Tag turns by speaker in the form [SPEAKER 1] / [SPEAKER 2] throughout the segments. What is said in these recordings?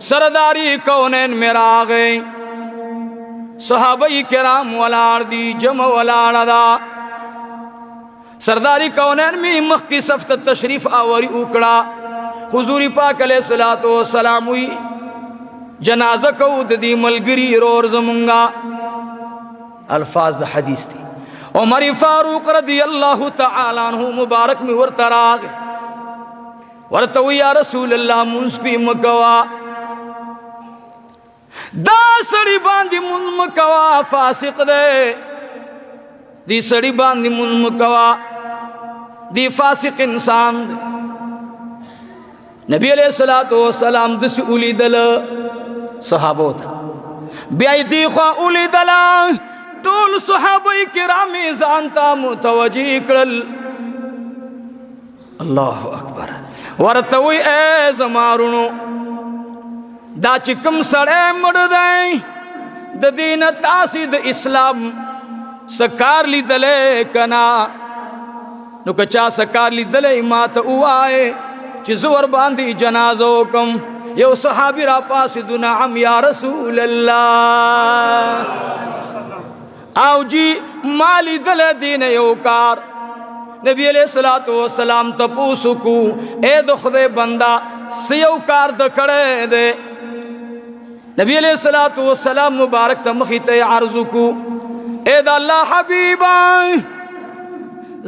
[SPEAKER 1] سرداری کونین مې راغی. صحابه کرام ولاړ دي، جمع ولاړه ده. سرداری کونین می مخکی صف ته تشریف آوری وکړه. حضور پاک علیہ الصلوۃ والسلام وی جنازه کو د دې ملګری رور زمونږه. الفاظ د حدیث دي. عمر فاروق رضی الله تعالی عنہ مبارک می ورته راغی، ورته وی یا رسول الله مونږ پی مکوا، دا سړی باندې مونږ مکوا، فاسق دی، دی سړی باندې مونږ مکوا، دی فاسق انسان دی. نبی علیہ الصلوۃ والسلام دسی اولیدل صحابو ته، بیا دی خوا اولیدل، ټول صحابه کرام ځان ته متوجی کړل. الله اکبر. ورته وی اے زمارونو، دا چې کوم سړی مړ دی د دین تاسې د اسلام سکار لیدلی که نه؟ نو که چا سکار لیدلی ما ته ووایې چې زه ورباندې جنازه وکم. یو صحابي را پاڅېدو، نعم یا رسول الله، او جی ما لیدلی دی نه یو کار. نبی علیہ الصلوۃ والسلام تپوس کو، اے د خدای بندا څه یو کار د کړی دی؟ نبی علیہ الصلوۃ والسلام مبارک ته مخې ته عرض کو، اے د الله حبیبا،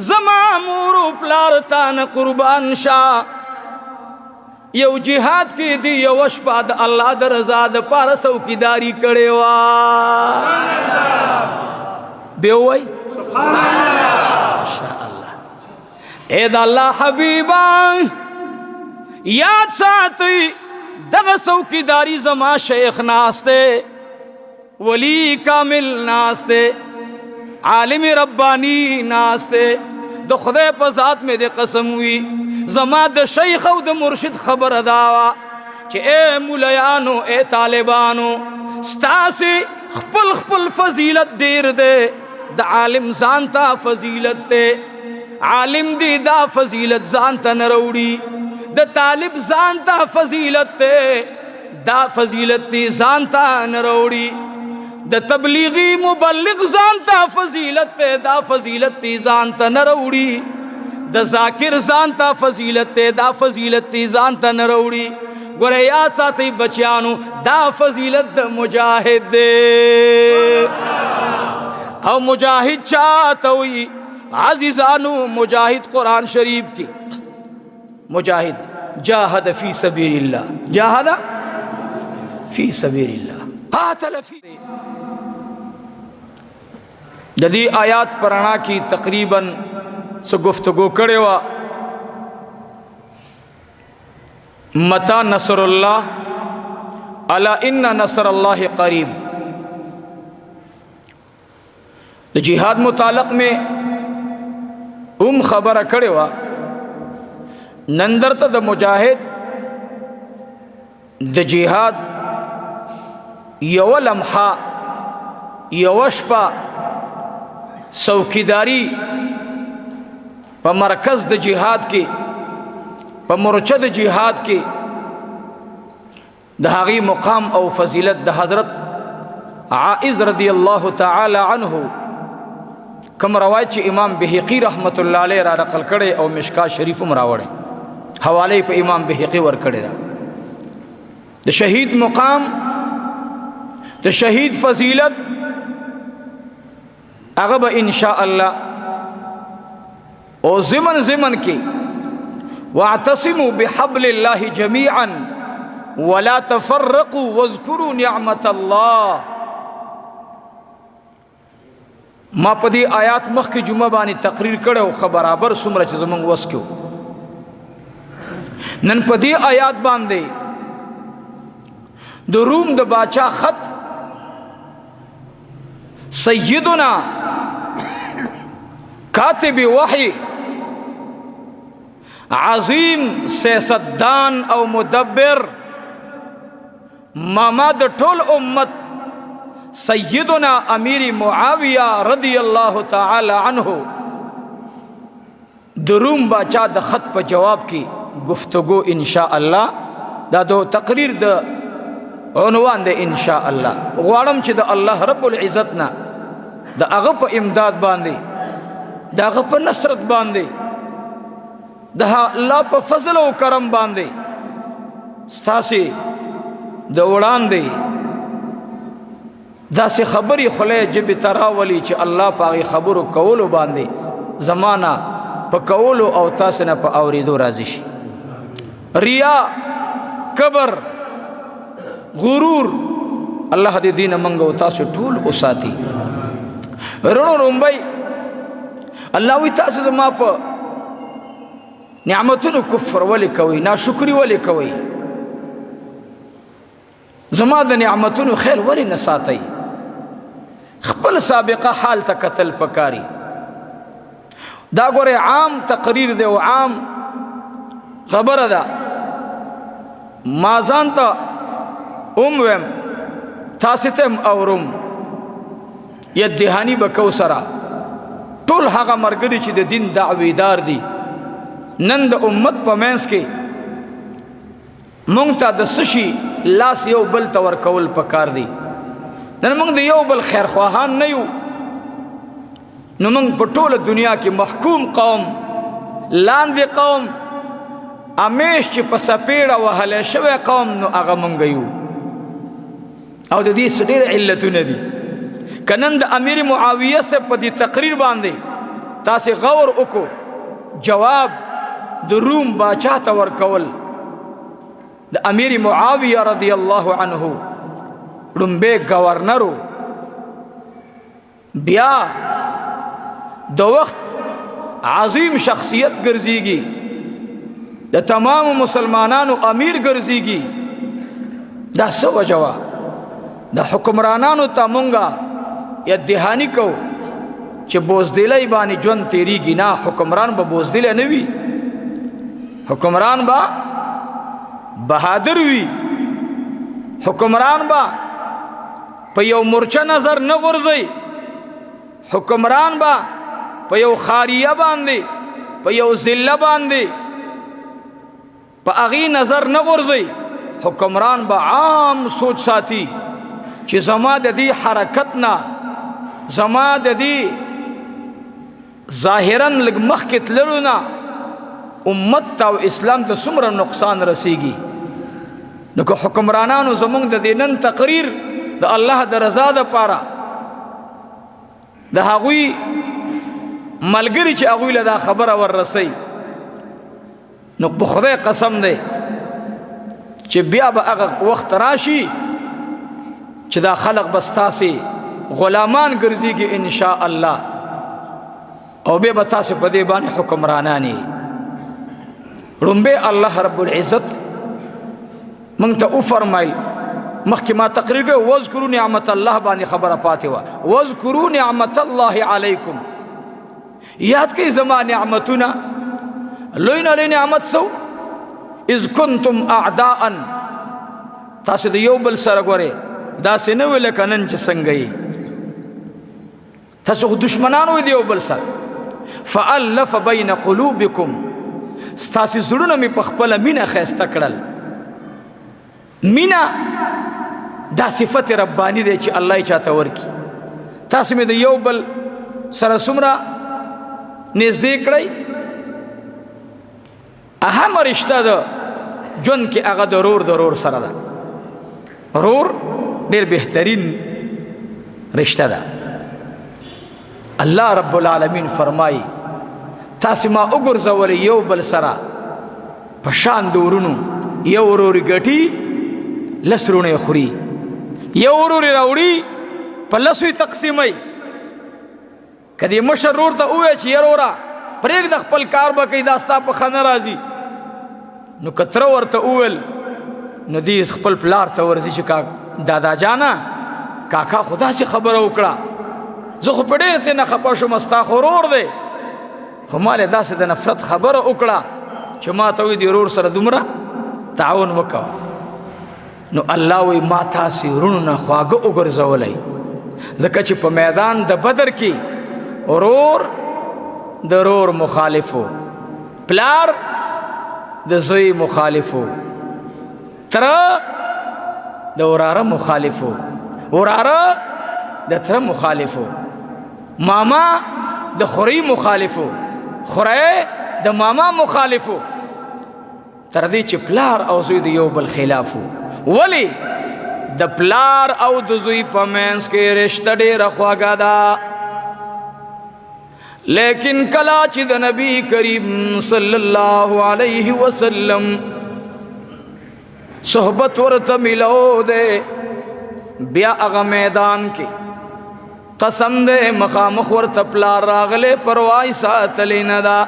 [SPEAKER 1] زما مور او پلار تا نه قربان شه، یو جهاد کې دی یو شپه د الله د رضا د پاره څوکیداري کړې وه. بیا ووایئ سبحان الله. اے د الله حبیبا، یاد ساتئ دغه څوکیداري زما شیخ ناست دی، ولی کامل ناست دی، عالم ربانی ناست دی، د خدای په ذات مې د قسم وي، زما د شیخ او د مرشد خبره دا وه چې اے مولیانو، اے طالبانو، ستاسې خپل خپل فضیلت ډیر دی، د عالم ځان ته فضیلت دی، عالم دی دا فضیلت ځان ته نه راوړي، د طالب ځان ته فضیلت دی، دا فضیلت دی ځان ته نه راوړي، د تبلیغي مبلغ ځان ته فضیلت دی، دا فضیلت دی ځان ته نه راوړي، د ذاکر ځان ته فضیلت دی، دا فضیلت دی ځان ته نه راوړي. ګوره یاد ساتئ بچیانو، دا فضیلت د مجاهد دی. او مجاهد چاته وي؟ عزیزانو، مجاهد قرآن شریف کې مجاهد جاهد فی سبیل الله، جاهد فی سبیل الله، قاتل فی. د دې آیات پرانا کې تقریبا څه گفتگو کړې وه. متا نصر الله، الا ان نصر الله قریب. د جهاد متعلق می هم خبره کړې وه. نن درته د مجاهد د جهاد یو لمحه، یو شپه څوکیداری په مرکز د جهاد کې، په مورچه د جهاد کې د هغې مقام او فضیلت د حضرت عائز رضی الله تعالی عنه کوم روایت چې امام بهقي رحمت الله علیه را نقل کړی او مشکا شریف هم راوړی، حواله په امام بهقي ورکړې ده. د شهید مقام، د شهید فضیلت هغه به ان شاء الله او زمن زمن کې واعتصموا بحبل الله جميعا ولا تفرقوا واذكروا نعمت الله. ما په دې آیات مخکې جمعه باندې تقریر کړی او ښه برابر څومره چې زمونږ وس کې. نن په دې آیات باندې د روم د باچا خط سیدنا کاتب وحی عظیم سیاستدان او مدبر ماما د ټول امت سیدنا امیر معاویه رضی الله تعالی عنہ د روم باچا د خط په جواب کې گفتگو ان شاء الله. دا د تقریر د عنوان دی ان شاء الله. غواړم چې د الله رب العزت نه د هغه په امداد باندې، د هغه په نصرت باندې، د الله په فضل او کرم باندې ستاسې د وړاندې داسې خبرې خولې ژبې ته راولي چې الله په هغې خبرو کولو باندې زمانه په کولو او تاسې نه په اورېدو راضي شي. ریا، کبر، غرور، الله دې دین منګ او تاسو ټول وساتي. رونو رومبای الله وی تاسو زما په نعمتونو کفر ولې کوي، ناشکری ولې کوي، زما د نعمتونو خیال ولې نه ساتئ؟ خپل سابقه حال ته قتل پکاري. دا ګوره عام تقریر دی او عام خبره ده. ما ځان ته ویم، تاسې ته هم اورم، یا دهانی به کو سره ټول هغه مرګري چې د دین دعویدار دي نن د امت په منځ کې مونږ ته د سشي لاس یو بل ته ورکول پکار دي. نن مونږ د یو بل خیرخواهان نه یو، نو مونږ په ټوله دنیا کې محکوم قوم، لاندې قوم، همیش چې په څپېړه وهلی شوی قوم، نو هغه مونږ یو. او د دې څه ډېر علتونه دي. که نن د امیر معاویه صاحب په دې تقریر باندې تاسې غور وکړو، جواب د روم باچا ته ورکول د امیر معاویه رضی الله عنه لومبی گورنرو، بیا د وخت عظیم شخصیت ګرځيږي، د تمام مسلمانانو امیر ګرځيږي. دا څه وجه وه؟ د حکمرانانو ته مونږه یا دهانی کو چې بوزدلی باندې ژوند تیریږي. نه، حکمران به بوزدلی نه وي، حکمران به بهادر وي، حکمران به په یو مورچه نظر نه غورځي، حکمران به په یو خاریه باندې، په یو ضلع باندې په هغې نظر نه غورځي. حکمران به عام سوچ ساتي چې زما د دې حرکت نه، زما د دې ظاهراً لږ مخکې تللو نه امت ته او اسلام ته څومره نقصان رسیږي. نو که حکمرانانو زمونږ د دې نن تقریر د الله د رضا دپاره د هغوی ملګري چې هغوی له دا خبره وررسوي، نو په خدای قسم دی چې بیا به هغه وخت راشي چې دا خلق به ستاسې غلامان ګرځېږي ان شاء الله، او بیا به تاسې په دې باندې حکمرانان یې. ړومبی الله رب العزت موږ ته وفرمایل، مخکې ما تقریر کړی، واذکروا نعمت الله باندې خبره پاتې وه، واذکروا نعمت الله علیکم، یاد کړئ زما نعمتونه. لوی نه لوی نعمت څه و؟ اذ کنتم اعداء، تاسو د یو بل سره ګورئ داسې نه وي لکه نن چې څنګه یې، تاسو خو دشمنان وئ د یو بل سره. فألف بین قلوبکم، ستاسې زړونه مې په خپله مینه ښایسته کړل. مینه دا صفت ربانی دی چې الله یې چاته ورکړي. تاسو مې د یو بل سره څومره نږدې کړئ. اهم رشته ده ژوند کې هغه د رور د رور سره ده. رور ډېر بهترین رشته ده. الله رب العالمین فرمایي تاسې ما وګرځولئ یو بل سره په شان د ورونو، یو ورور ګټي لس وروڼه یې خوري، یو ورور یې راوړي په لسو یې تقسیموي. که دې مشر ورور ته ووایي چې یاره وروره پرېږده خپل کار به کوي، دا ستا په ښه نه راځي، نو که تره ورته وویل نو دی خپل پلار ته ورځي چې دادا جانه کاکا خو داسې خبره وکړه، زه خو په ډېر ترې نه خفه شوم، ستا خو ورور دی، خو ما له داسې د نفرت خبره وکړه چې ما ته وایي د ورور سره دومره تعاون وکوه. نو الله وایي ما تاسې وروڼو نه خواږه وګرځولی، ځکه چې په میدان د بدر کې ورور د ورور مخالف و، پلار د زوی مخالف و، تره د وراره مخالفو، وراره د تره مخالفو، ماما د خوري مخالفو، خوري د ماما مخالفو، تر دې چې پلار او زوی د یو بل خلافو. ولی د پلار او د زوی په منځ کې رشته ډېره خواږه ده، لیکن کلا چې د نبی کریم صلی الله علیه وسلم صحبت ورته ملو دی، بیا هغه میدان کې قسم دی مخامخ ورته پلار راغلی، پروای ساتلی نه ده.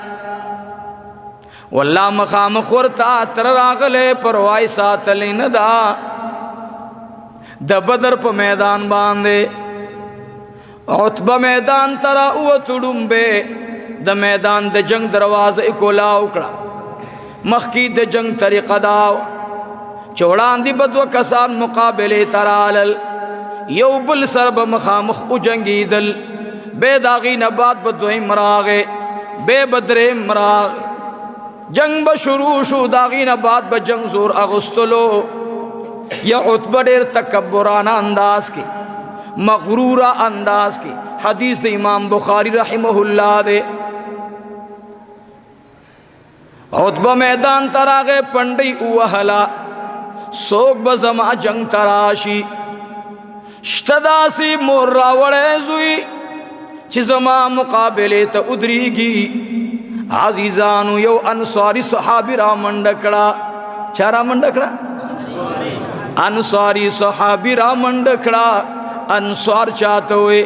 [SPEAKER 1] والله مخامخ ورته تر راغلی، پروای ساتلی نه ده. د بدر په میدان باندې عتبه میدان ته راووتو، ړومبی د میدان د جنگ دروازه یې کولاو کړه. مخکې د جنگ طریقه دا وه چې وړاندې به دوه کسان مقابلې ته رالل، یو بل سره به مخامخ وجنګېدل، بیا د هغې نه بعد به دویم راغی، بیا به دریم راغی، جنگ به شروع شو. د هغې نه بعد به جنگ زور اغوستلو. یا عتبه ډېر تکبرانه انداز کې، مغروره انداز کې، حدیث د امام بخاری رحمه الله دی. عتبه میدان ته راغی، پنډۍ ووهله، څوک به زما جنگ ته راشي؟ شته داسې مور راوړی زوی چې زما مقابلې ته ودرېږي. عزیزانو یو انصاری صحابي را منډه کړه. چا را منډه کړه؟ انصاری صحابي را منډه کړه. انصار چاته وي؟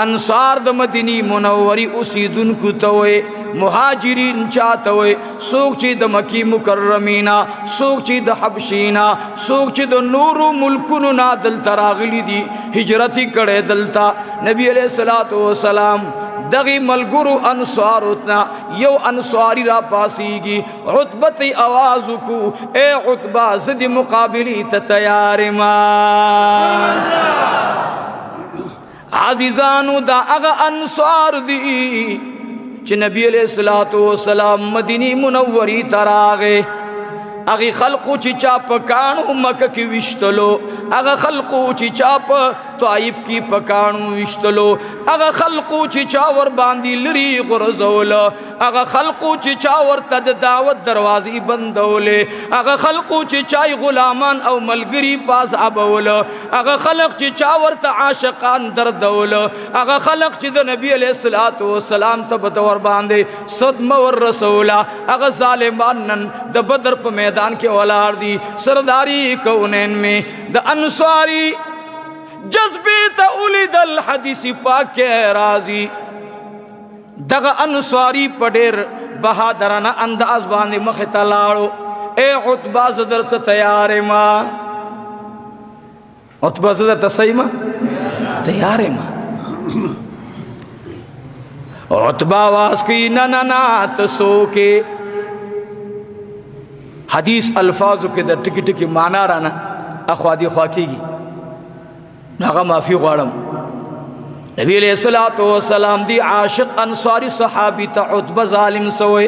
[SPEAKER 1] انصار د مدینی منوری اوسیدونکو ته وي. مهاجرین چاته وي؟ څوک چې د مکی مکرمینا، څوک چې د حبشینا، څوک چې د نورو ملکونو نه دلته راغلي دي، هجرت یې کړی دلته. نبی علیہ الصلوۃ والسلام دغه ملګرو انصارو ته یو انصاری را پاسیږي، عتبه ته اواز وکړو، اے عتبه زه دې مقابلې ته تیار یم. عزیزانو دا هغه انصار دي چې نبی علیہ الصلوۃ والسلام مدینی منوری ته راغی. هغه خلقو چې چا په کاڼو مکه کې ویشتلو، هغه خلقو چې چا په طائف کې په کاڼو ویشتلو، هغه خلقو چې چا ور باندې لري غورځول، هغه خلقو چې چا ورته د دعوت دروازې بندولې، هغه خلقو چې چا یې غلامان او ملګري پاس ابول، هغه خلق چې چا ورته عاشقان دردول، هغه خلق چې د نبی علیہ الصلوۃ والسلام ته به ور باندې صدمه ور رسوله، هغه ظالمان نن د بدر په میدان کې ولاړ دي. سرداری کونین میں د انصاری جذبې ته ولیدل. حدیث پاک کې راځي دغه انصاری په ډېر بهادرانه انداز باندې مخې ته لاړو. اے عتبه زه درته تیار یم. عتبه زه درته څه یم؟ تیار یم. عتبه آواز کوي نه نه نه، ته څوک یې؟ حدیث الفاظو کې د ټکي ټکي معنا رانه اخوا دې خوا کېږي، نو هغه معافي غواړم. نبی علیہ الصلوۃ والسلام دی عاشق انصاری صحابي ته عتبه ظالم سوی،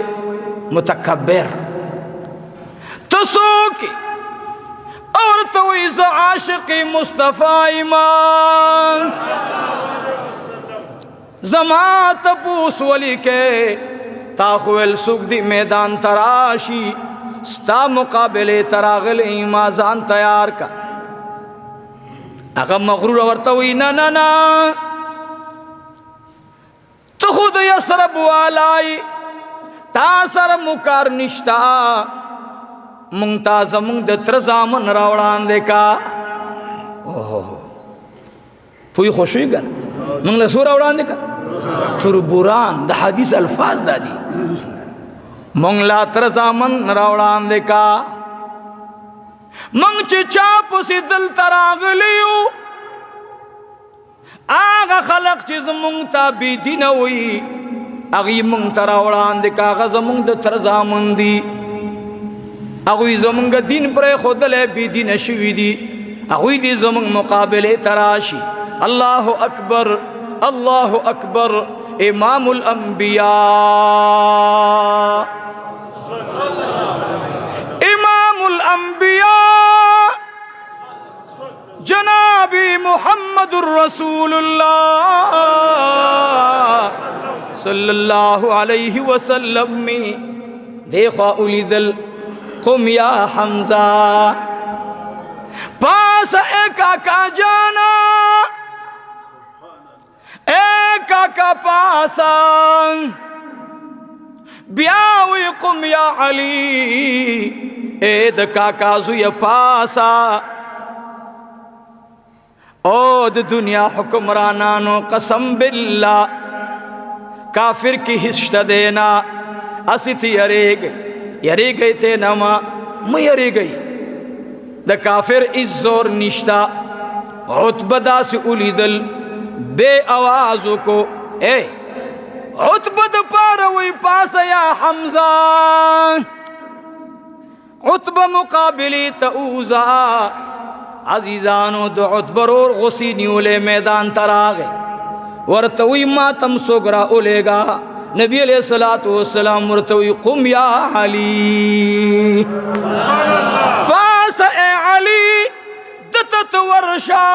[SPEAKER 1] متکبر، ته څوک یې؟ ورته وایي زه عاشق مصطفی یم، زما تپوس ولې کې؟ تا خو ویل څوک دې میدان ته راشي، ستا مقابلې ته راغلی ما ځان تیار کا. هغه مغرور ورته وایي نه نه نه، ته خو د یثرب والای، تا سره مو کار نشته، مونږ ته زمونږ د تره زامن راوړاندې کا. اوهو پوی خو شوي که نه؟ مونږ له څو راوړاندې کا؟ تربوران. د حدیث الفاظ دا دي، مونږ لا تره زامن راوړاندې کا. مونږ چې چا پسې دلته راغلي یو، هغه خلق چې زمونږ ته بې دینه وي، هغوی مونږ ته راوړاندې کا، هغه زمونږ د تره زامن دي، هغوی زمونږ دین پرېښودلی، بې دینه شوي دي، هغوی دې زمونږ مقابلې ته راشي. الله اکبر، الله اکبر، امام الانبیاء، امام الانبیاء جناب محمد رسول الله صلی الله علیه وسلم می دیخوا ولیدل، قم یا حمزه، پاس اے کاکا جانا، اے کاکا پاسا. بیا وی قم یا علی، اے د کاکا زوی پاسا. او د دنیا حکمرانانو قسم بالله، کافر کی هیڅ دینا اسی تی یریږي، یریږي ته نه ما مې یریږي. د کافر هیڅ زور نشتا. عتبه داسې ولیدل، بے आवाज کو، اے عتبه د پاره وی پاسه یا حمزه. عتبه مقابلی ته اوزا. عزیزانو د عتبه رور غسی نیولې میدان ته راغی، ورته وی ما تم څوک را اولېږه. نبی علیہ الصلوۃ والسلام ورته وی قم یا علی، پاس اے علی دته ته ورشه.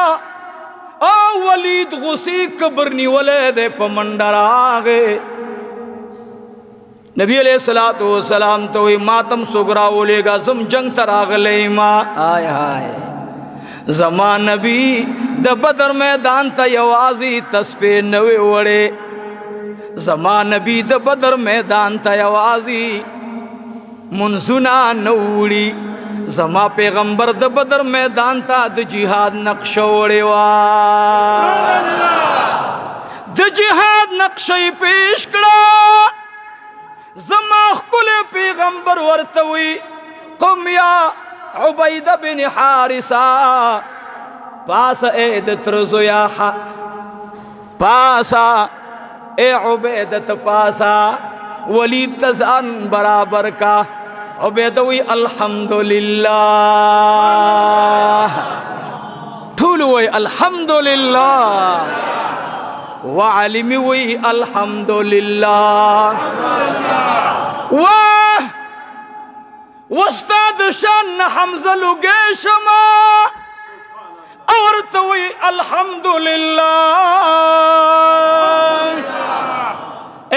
[SPEAKER 1] او ولید غسی قبر نیولې ده، په منډه راغی. نبی علیہ الصلوۃ والسلام ته وی ماتم سوګرا ولېګا، زم جنگ ته راغلی ما. آی ہائے، زما نبی د بدر میدان ته یوازې تسبیح نه وی وړې. زما نبی د بدر میدان ته یوازې منځونه نه وړي. زما پیغمبر د بدر میدان ته د جهاد نقشه وړې وه. د جهاد نقشه یې پیش کړه. زما ښکلی پیغمبر ورته وی قم یا عبیده بن حارثه، پاسه ای د تره زویا، پاسه اے عبیده ته پاسه، ولید ته ځان برابر کا. عبیده وی الحمدلله، ټول وی الحمدلله، وعلمی وی الحمدلله. واه واستاد شان حمزه لوګې شما، ورته وی الحمدلله.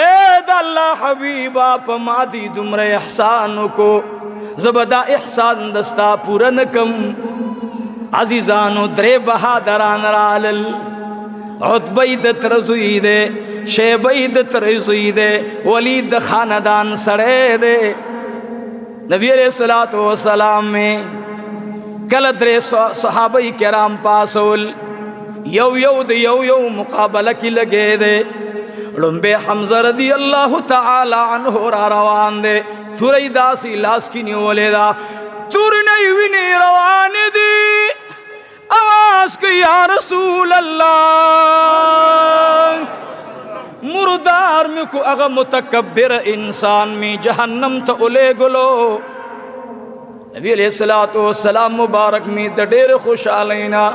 [SPEAKER 1] اے د الله حبیبا، په ما دې دومره احسان وکړو، زه به دا احسان د ستا پوره نه کم. عزیزانو درې بهادران رالل. عتبه د تره زوی دی، شیبه د تره زوی دی، ولید د خاندان سړی دی. نبی علیہ الصلوۃ والسلام می کله درې صحابه کرام پاسول، یو یو د یو یو مقابله کې لګې دی. لومبه حمزه رضی الله تعالی عنه را روان دی، تورې داسې لاس کې نیولې ده، تورې نه وینې روان دي. آواز کوي یا رسول الله، مردار مې کو هغه متکبر انسان می جهنم ته ولېږلو. نبی علیہ الصلوۃ والسلام مبارک می د ډېر خوشحالۍ نه،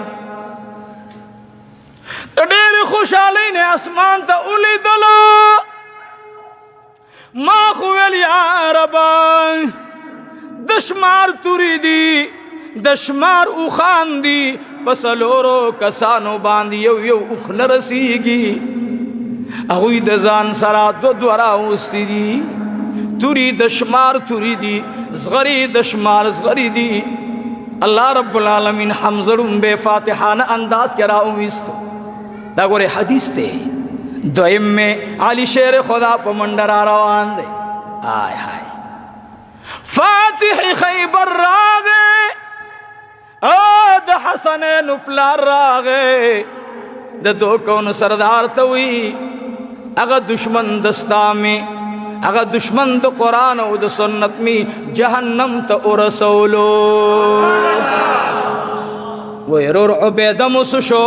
[SPEAKER 1] د ډېر خوشحالۍ نه اسمان ته ولیدلو. ما خو ویل یا ربا، د شمار تورې دي، د شمار اوښان دي، په څلورو کسانو باندې یو یو اوښ نه رسیږي. هغوی د ځان سره دوه دوه راوستي دي، توري د شمار توري دي، زغري د شمار زغري دي. الله رب العالمین حمزه ړومبی فاتحانه انداز کې راوویستو. دا ګورې حدیث دی. دویم مې علي شیر خدا په منډه را روان دی. آی ہائے، فاتح خیبر راغی، او د حسنینو پلار راغی. د دو کونو سردار ته وی هغه دشمن د ستا می، هغه دشمن د قرآن او د سنت می جهنم ته ورسولو. وی رور عبیده مو څه شو؟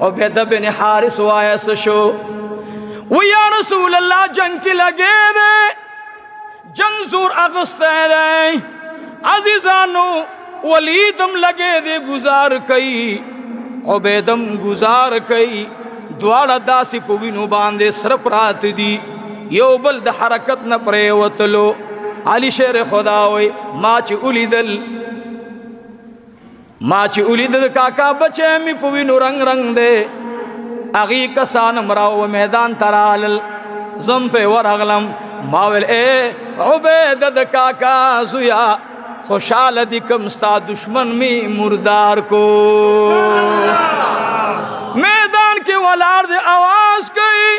[SPEAKER 1] عبیده بن حارث وایه څه شو؟ وی یا رسول الله جنگ کې لګې دی، جنگ زور اغوستی دی. عزیزانو ولیدم لګې دی گزار کوي، عبیدم گزار کوي، دواړه داسې په وینو باندې سره پراته دي، یو بل د حرکت نه پرېوتلو. علي شیر خدا وی ما چې ولیدل ما چې ولید د کاکا بچی مې په وینو رنګ رنګ دی، هغې کسان هم راو میدان ته رالل، زه هم پرې ورغلم. ما ویل ای عبیده د کاکا زویا، خوشحاله دي کم، ستا دشمن می مردار کو. میدان کې ولاړ دی، اواز کوي،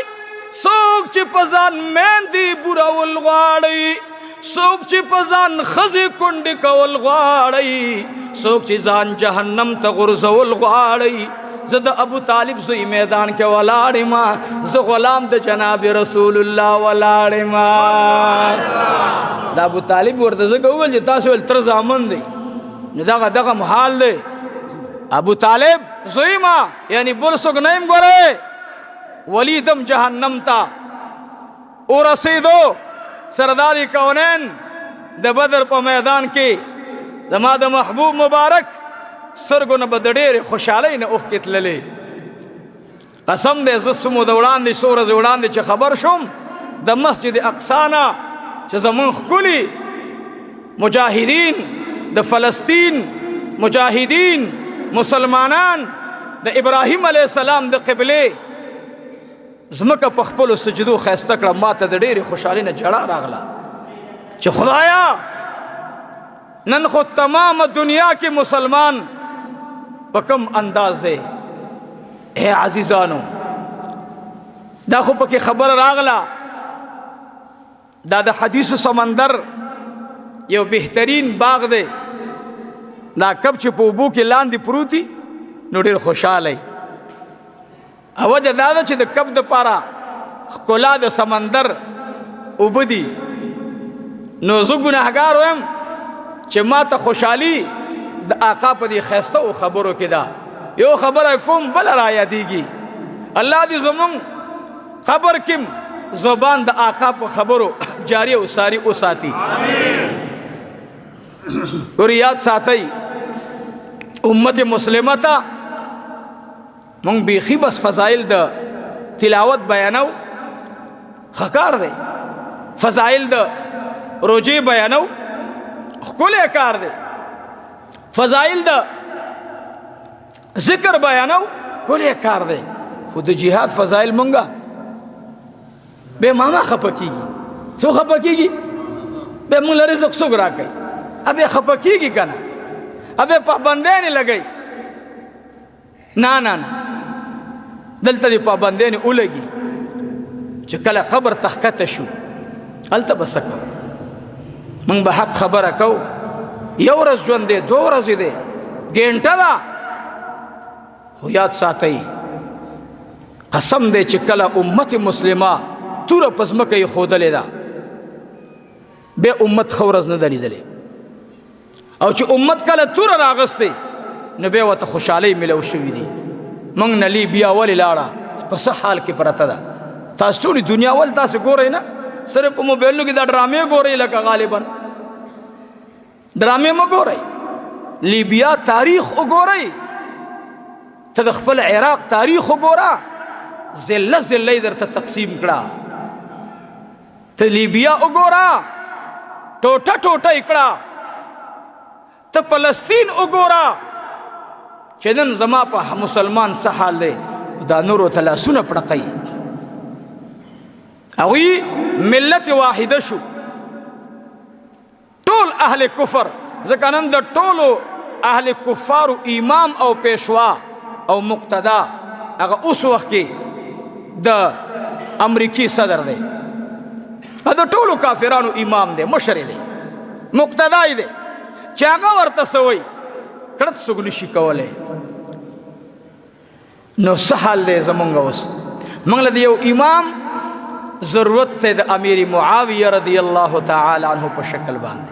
[SPEAKER 1] څوک چې په ځان میندې بورول غواړي، څوک چې په ځان ښځې کونډې کول غواړي، څوک چې ځان جهنم ته غورځول غواړي، زه د ابو طالب زوی میدان کې ولاړ یم، زه غلام د جناب رسول الله ولاړ یم. د ابو طالب ورته ځکه وویل چې تاسو ویل تر زامن دی، نو دغه دغه محال دی. ابو طالب زوی ما، یعنی بل څوک نه یم، ګورې ولیدم جهنم ته ورسېدو. سردار کونین د بدر په میدان کې زما د محبوب مبارک سترګو نه به د ډېرې خوشحالۍ نه اوښکې تللې. قسم دی زه څه موده وړاندې، څو ورځې وړاندې چې خبر شوم د مسجد اقصا نه چې زمونږ ښکلي مجاهدین د فلسطین مجاهدین مسلمانان د ابراهیم علیه السلام د قبلې ځمکه په خپلو سجدو ښایسته کړه، ما ته د ډېرې خوشحالۍ نه ژړا راغله چې خدایا نن خو تمامه دنیا کې مسلمان په کم انداز دی. اے عزیزانو، دا خو پکې خبره راغله، دا د حدیث سمندر یو بهترین باغ دی. دا کب چې په اوبو کې لاندې پروت دي نو ډېر خوشحاله وي. وجه دا ده چې د کب دپاره ښکلا د سمندر اوبه دي. نو زه ګناهګار وایم چې ما ته خوشحالي د آقا په دې ښایسته او خبرو کې ده. یو خبره کوم بله را یادېږي. الله دې زمونږ قبر کې زبان د آقا په خبرو جاری او ساری وساتي. ګورې یاد ساتئ امت مسلمه ته مونږ بیخي بس فضایل د تلاوت بیانو، ښه کار دی. فضایل د روژې بیانو، ښکلی کار دی. فضایل د ذکر بیانو، ښکلی کار دی. خو د جهاد فضایل مونږه به ماما خپه کیږي. څو خپه کیږي؟ به مونږ له رزق څوک راکوي؟ ابه خپه کیږي که نه؟ ابه پابندۍ نه لګوي؟ نه نه نه، دلته دې پابندۍ نه ولګي چې کله قبر ته ښکته شو هلته به څه کوو؟ موږ به حق خبره کوو. یو ورځ ژوند دی، دوه ورځې دی، ګنټه ده، خو یاد ساتئ قسم دی چې کله امت مسلمه توره په ځمکه یې ښودلې ده، بیا امت ښه ورځ نه ده لیدلې. او چې امت کله توره راغستې نو بیا ورته خوشحالۍ میلو شوي دي. موږ نه لیبیا ولې لاړه، په څه حال کې پرته ده؟ تاسو ټولې دنیا ول تاسو ګورئ نه، صرف په موبایلونو کې دا ډرامې ګورئ، لکه غالبا ډرامې مه ګورئ، لیبیا تاریخ وګورئ، ته د خپل عراق تاریخ وګوره، ذله ذله یې درته تقسیم کړه. ته لیبیا وګوره، ټوټه ټوټه یې کړه. ته فلسطین وګوره چې نن زما په مسلمان څه حال دی، دا نورو ته لاسونه پړقوي. هغوی ملت واحده شو، ټول اهل کفر، ځکه نن د ټولو اهل کفارو امام او پیشوا او مقتدا هغه اوس وخت کې د امریکي صدر دی، د ټولو کافرانو امام دی، مشر دی، مقتدا دی، چې هغه ورته څه وایي کړت څوک نشي کولی. نو څه حال دی زمونږ اوس؟ موږ له یو امام ضرورت ته د امیر معاویه رضی الله تعالی عنه په شکل باندې.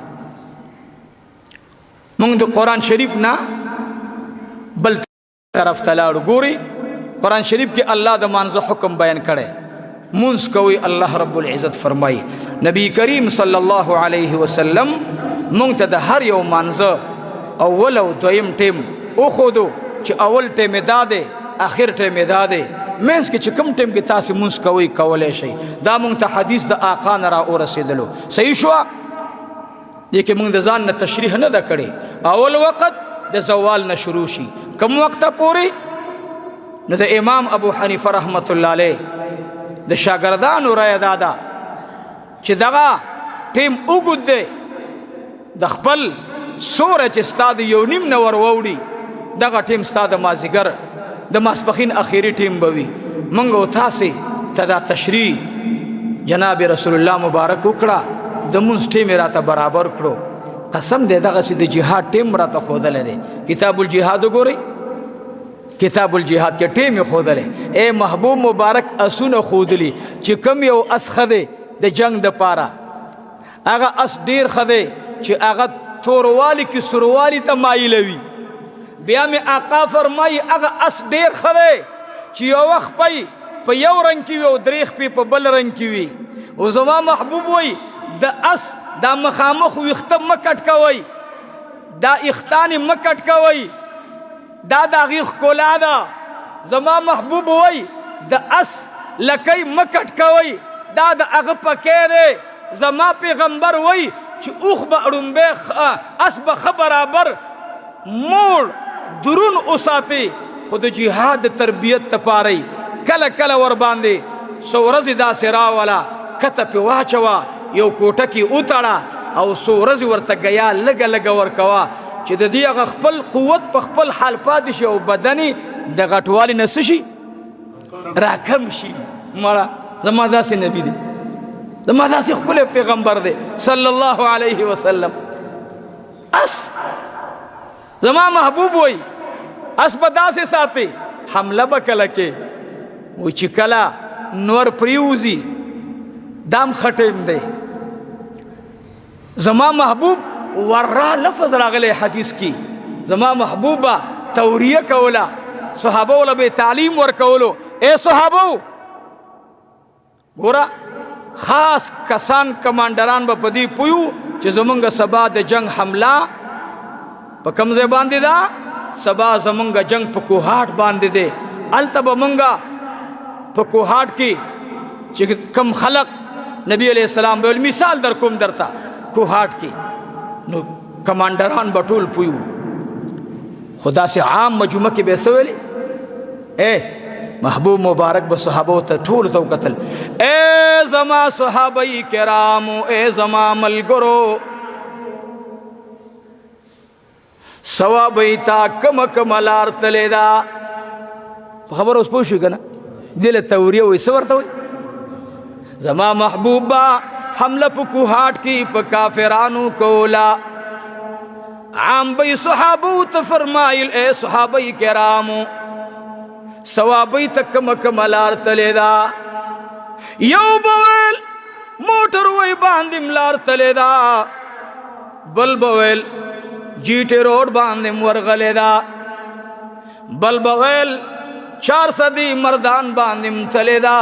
[SPEAKER 1] موږ د قرآن شریف نه بل طرف ته لاړو. ګوري قرآن شریف کې الله د مانځه حکم بیان کړی، مونځ کوئ. الله رب العزت فرمایي نبی کریم صلی الله علیه وسلم مونږ ته د هر یو مانځه اول او دویم ټیم وښودو چې اول ټیم دا دی، اخر ټیم دا دی، منځ کې چې کوم ټیم کې تاسې مونځ کوئ کولی شئ. دا مونږ ته حدیث د آقا نه را ورسېدلو. صحیح شوه؟ دې کې مونږ د ځان نه تشریح نه ده کړې. اول وخت د زوال نه شروع شي کوم وخت پورې؟ نو د امام ابو حنیفه رحمت الله علیه د شاګردانو رایه دا ده چې دغه ټیم اوږد دی، د خپل سوره چې ستا د یو نیم نه ور ووړي دغه ټیم ستا د مازیګر د ماسپخین اخیری ټیم به وي. موږ او تاسې ته دا تشریح جناب رسول الله مبارک وکړه، د مونځ ټیم یې راته برابر کړو. قسم دی دغسې د جهاد ټیم راته ښودلی دی. کتاب الجهاد وګورئ، کتاب الجهاد کې ټیم یې ښودلی. ای محبوب مبارک اسونه ښودلي چې کوم یو اس ښه دی د جنګ دپاره، هغه اس ډیر ښه دی چې هغه توروالي کې سروالي ته مایلوي. بیا مې آقا فرمایي هغه اس ډیر ښه دی چې یوه خپه په یو رنګ کې وي او درې خپې په بل رنګ کې وي. او زما محبوب وایي د اس دا مخامخ ویښته مه کټ کوئ، دا اختانې مه کټ کوئ، دا د هغې ښکلا ده. زما محبوب وایي د اس لکۍ مه کټ کوئ، دا د هغه پکی دی. زما پیغمبر وایي چې اوښ به ړومبی اس به ښه برابر موړ درون وساتي، خو د جهاد د تربیت لپاره یې کله کله ورباندې څو ورځې داسې راوله، کته پې واچوه، یو کوټه کې وتړه او څو ورځې ورته ګیا لږه لږه ورکوه چې د دې هغه خپل قوت په خپل حال پاتې شي او بدن یې د غټوالي نه څه شي راکم شي. مړه زما داسې نبي دی، زما داسې ښکلی پیغمبر دی صلی الله علیه وسلم. اس زما محبوب وای اس به داسې ساتي، حمله به کله کې و چې کله نور پریوزي دام ښه ټیم دی. زما محبوب ورا لفظ راغلی حدیث کې، زما محبوبه توریه کوله، صحابه له به تعلیم ورکولو. اے صحابو ګوره، خاص کسان کمانډران به په دې پویو چې زمونږ سبا د جنگ حمله په کوم ځای باندې ده، سبا زمونږ جنگ په کوهاټ باندې دی. هلته به مونږ په کوهاټ کې چې کم خلق نبی علیہ السلام به مثال در کوم درته کوهاټ کې، نو کمانډران به ټول پویو. خو داسې عام مجموعه کې به څه ویلې؟ اے محبوب مبارک به صحابو ته ټولو ته وکتل، اے زما صحابه کرامو، اے زما ملګرو، صوابۍ تا کومه کومه لار تللې ده؟ په خبره اوس پوه شوې که نه؟ دې له توریه وایي. څه ورته وایي؟ زما محبوبه حمله په کوهاټ کې په کافرانو کوله. عام به صحابو ته فرمایل، اے صحابه کرامو، صوابۍ ته کومه کومه لار تللې ده؟ یو به ویل موټر وی باندې م لار تللې ده، بل به ویل جی ټي روډ باندې م ورغلې ده، بل به ویل 4 صدی مردان باندې م تللې ده.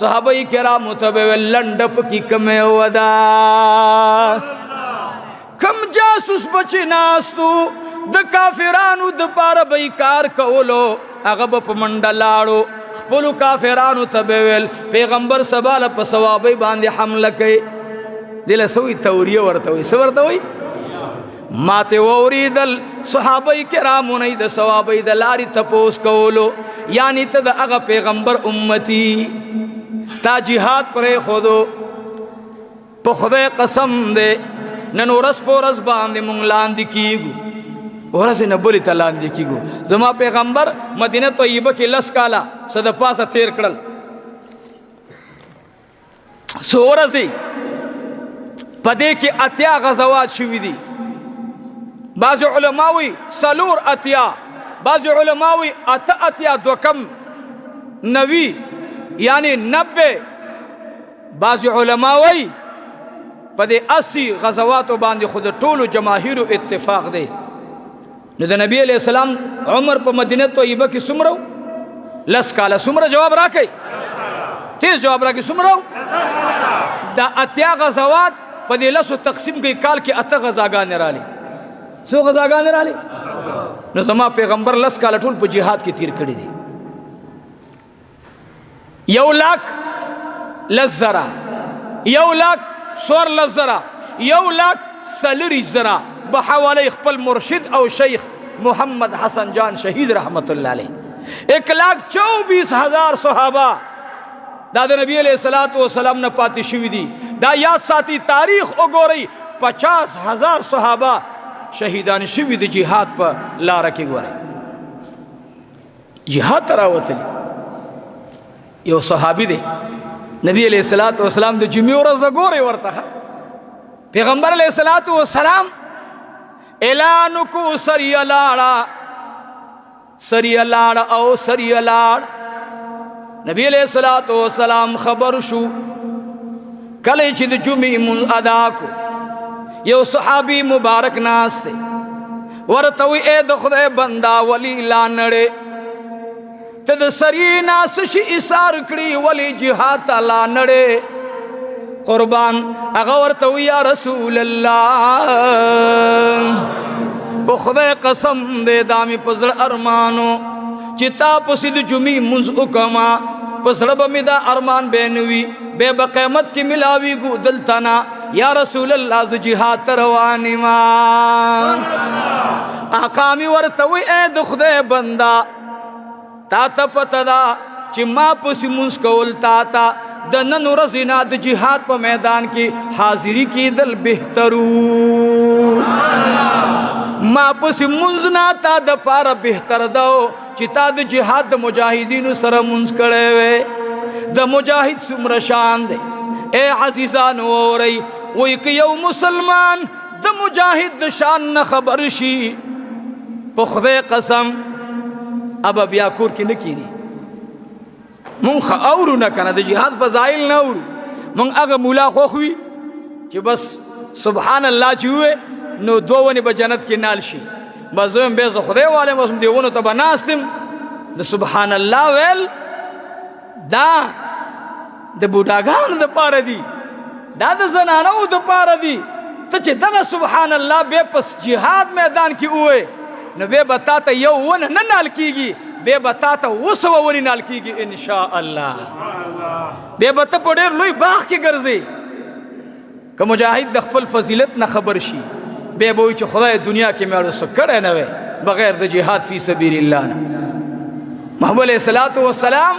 [SPEAKER 1] صحابه کرامو ته به ویل لنډه پکې کومه وده، کم جاسوس بچی ناستو د کافرانو د پاره به کار کولو، هغه به په منډه لاړو، خپلو کافرانو ته به ویل پیغمبر سبا له په صوابۍ باندې حمله کوي. دې له څه وایي؟ توریه ورته وایي. څه ورته وایي؟ ماته واورېدل صحابه کرامو نه د صوابۍ د لارې تپوس کولو، یعنی ته د هغه پیغمبر امتی، تا جهاد پرېښودو. په خدای قسم دی نن ورځ په ورځ باندې مونږ لاندې کیږو، ورځ نه بلې ته لاندې کیږو. زما پیغمبر مدینه طیبه کې 10 کاله څه د پاسه تیر کړل، څو ورځې په دې کې 80 غزوات شوي دي. بعضې علما وایي 84، بعضې علما وایي 88، دوه کم 90 یعنی 90. بعضې علما وایي په دې 80 غزواتو باندې خو د ټولو جماهیرو اتفاق دی. نو د نبی علیہ السلام عمر په مدینه طیبه کې څومره؟ 10 کاله. څومره؟ جواب راکړئ، تیز جواب راکړئ، څومره؟ دا 80 غزوات په دې 10 تقسیم کې کال کې 8 غزاګانې رالې. څو غزاګانې رالې؟ نو زما پیغمبر 10 کاله ټول په جهاد کې تیر کړي دي. 1,10,000، 1,14,000، 1 لاک 40,000 به حواله خپل مرشد او شیخ محمد حسن جان شهید رحمت الله علیه. 1,24,000 صحابه دا د نبی علیہ الصلوۃ والسلام نه پاتې شوی دي. دا یاد ساتي، تاریخ وګورئ، 50,000 صحابه شهیدان شوي د جهاد په لاره کې. ګورئ جهاد ته راوتلي. یو صحابي دی، نبی علیہ الصلوۃ والسلام د جمعې ورځ ګورئ ورته پیغمبر علیہ الصلوۃ والسلام اعلان کو، سریه لاړه، سریه لاړه او سریه لاړ. نبی علیہ الصلوۃ والسلام خبر شو. کله چې د جمعې مونځ ادا کو، یو صحابي مبارک ناست دی، ورته وی اے د خدای بندا، ولی لا نړې ته د سری ناس شي ایثار کړي، ولی جهاد ته لا نړې؟ قربان، هغه ورته وی یا رسول الله، په خدای قسم دې، دا مې په زړه ارمانو چې تا پسې د جمعې مونځ وکما، په زړه به مې دا ارمان به نه وي، بیا به قیامت کې ملاویږو دلته نه. یا رسول الله، زه جهاد ته روان یم. آقا مې ورته وی ای د خدای بنده، تا ته پته ده چې ما پسې مونځ کول تا ته د نن ورځې نه د جهاد په میدان کې حاضري کېدل بهترو. ما پسې مونځ نه تا د پاره بهتر ده چې تا د جهاد د مجاهدینو سره مونځ کړی وی. د مجاهد څومره شان دی. اے عزیزانو اورئ، وایي که یو مسلمان د مجاهد د شان نه خبر شي، په خدای قسم ابا بیا کور کې نه کینی. مونږ اورو نه کنه د جهاد فضایل نه اورو. مونږ هغه مولا خوښ وي چې بس سبحان الله چې ووایي نو دوه ونې به جنت کې نال شي. بس زه وایم بیا زه خدای والی یم، اوس دې ونو ته به ناست یم. د سبحان الله ویل دا د بوډاګانو دپاره دي، دا د زنانو دپاره دي. ته چې دغه سبحان الله بیا په جهاد میدان کې ووایې، نو بیا به تا ته یو ونه نه نال کېږي، بیا به تا ته 700 ونې نال کېږي ان شاء الله. بیا به ته په ډېر لوی باغ کې ګرځې. که مجاهد د خپل فضیلت نه خبر شي، بیا به وایي چې خدای دنیا کې مې اړو څه کړی نه وی بغیر د جهاد فی سبیل الله نه. محمد علیه الصلاة والسلام